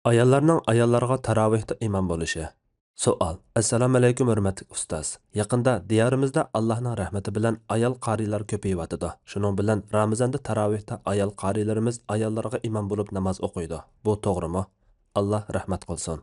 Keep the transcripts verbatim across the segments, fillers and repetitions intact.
ئاياللارنىڭ ئاياللارغا تاراۋىھتا ئىمام بولۇشى. سوئال. ئەسسالامۇئەلەيكۇم، ھۆرمەتلىك ئۇستاز. يېقىندا دىيارىمىزدا ئاللاھنىڭ رەھمىتى بىلەن ئايال قارىيلار كۆپىيىۋاتىدۇ. شۇنىڭ بىلەن رامىزاندا تاراۋىھتا ئايال قارىيلىرىمىز ئاياللارغا ئىمام بولۇپ ناماز ئوقۇيدۇ. بۇ توغرىمۇ؟ ئاللاھ رەھمەت قىلسۇن.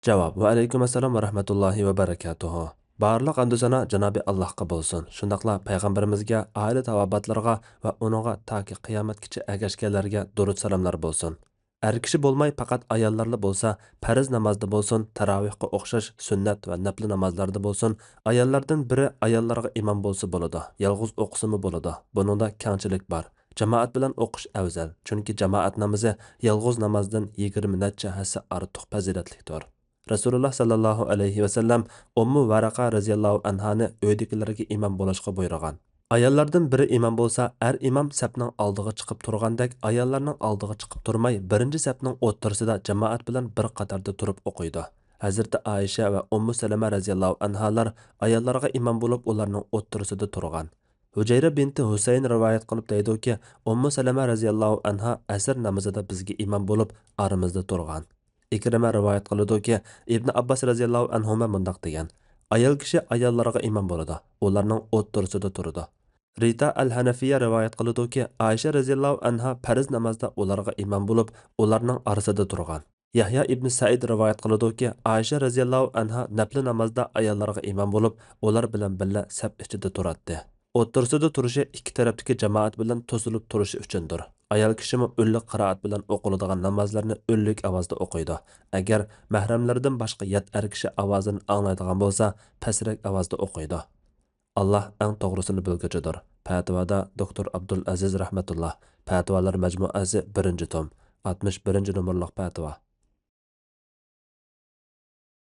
جاۋاب. ۋەئەلەيكۇم ئەسسالام ۋە رەھمەتۇللاھى ۋە بەرەكاتۇھۇ. بارلىق ھەمدۇسانا جانابى ئاللاھقا بولسۇن. شۇنداقلا پەيغەمبىرىمىزگە، ئائىلە تاۋابىئاتلىرىغا ۋە ئۇنىڭغا تاكى قىيامەتكىچە ئەگەشكەنلەرگە دۇرۇد سالاملار بولسۇن. ئەر كىشى بولماي پەقەت ئاياللارلا بولسا، پەرز نامازدا بولسۇن، تاراۋىھقا ئوخشاش سۈننەت ۋە نەپلى نامازلاردا بولسۇن، ئاياللاردىن بىرى ئاياللارغا ئىمام بولسا بولىدۇ، يالغۇز ئوقۇسىمۇ بولىدۇ. بۇنىڭدا كەڭچىلىك بار. جامائەت بىلەن ئوقۇش ئەۋزەل، چۈنكى جامائەت نامىزى يالغۇز نامازدىن يىگىرمە نەچچە ھەسسە ئارتۇق پەزىلەتلىكتۇر. رەسۇلۇللاھ ساللاللاھۇ ئەلەيھى ۋەسەللەم ئۇممۇ ۋەرەقە رەزىياللاھۇ ئەنھانى ئۆيدىكىلەرگە ئىمام بولۇشقا بۇيرۇغان. ئاياللاردىن بىرى ئىمام بولسا، ئەر ئىمام سەپنىڭ ئالدىغا چىقىپ تۇرغاندەك، ئاياللارنىڭ ئالدىغا چىقىپ تۇرماي، بىرىنچى سەپنىڭ ئوتتۇرىسىدا جامائەت بىلەن بىر قاتاردا تۇرۇپ ئوقۇيدۇ. ھەزرىتى ئائىشە ۋە ئۇممۇ سەلەمە رەزىياللاھۇ ئەنھالار ئاياللارغا ئىمام بولۇپ، ئۇلارنىڭ ئوتتۇرىسىدا تۇرغان. ھۇجەيرە بىنتى ھۇسەين رىۋايەت قىلىپ دەيدۇكى، ئۇممۇ سەلەمە رەزىياللاھۇ ئەنھا ئەسىر نامىزىدا بىزگە ئىمام بولۇپ، ئارىمىزدا تۇرغان. ئىكرىمە رىۋايەت قىلىدۇكى، ئىبنى ئابباس رەزىياللاھۇ ئەنھۇما مۇنداق دېگەن، ئايال كىشى ئاياللارغا ئىمام بولىدۇ، ئۇلارنىڭ ئوتتۇرىسىدا تۇرىدۇ. رىتا ئەل ھەنەفىيە رىۋايەت قىلىدۇكى، ئائىشە رەزىياللاھۇ ئەنھا پەرز نامازدا ئۇلارغا ئىمام بولۇپ، ئۇلارنىڭ ئارىسىدا تۇرغان. يەھيا ئىبنى سەئىد رىۋايەت قىلىدۇكى، ئائىشە رەزىياللاھۇ ئەنھا نەپلى نامازدا ئاياللارغا ئىمام بولۇپ، ئۇلار بىلەن بىللە سەپ ئىچىدە تۇراتتى. ئوتتۇرىسىدا تۇرۇشى ئىككى تەرەپتىكى جامائەت بىلەن توسۇلۇپ تۇرۇشى ئۈچۈندۇر. ئايال كىشىمۇ ئۈنلۈك قىرائەت بىلەن ئوقۇلىدىغان نامازلارنى ئۈنلۈك ئاۋازدا ئوقۇيدۇ. ئەگەر مەھرەملىرىدىن باشقا يات ئەر كىشى ئاۋازىنى ئاڭلايدىغان بولسا، پەسرەك ئاۋازدا ئوقۇيدۇ. ئاللاھ ئەڭ توغرىسىنى بىلگۈچىدۇر. پەتىۋادا دوكتور ئابدۇل ئەزىز رەھمەتۇللاھ، پەتىۋالار مەجمۇئەسى، بىرىنچى توم، ئاتمىش بىرىنچى نومۇرلۇق پەتىۋا.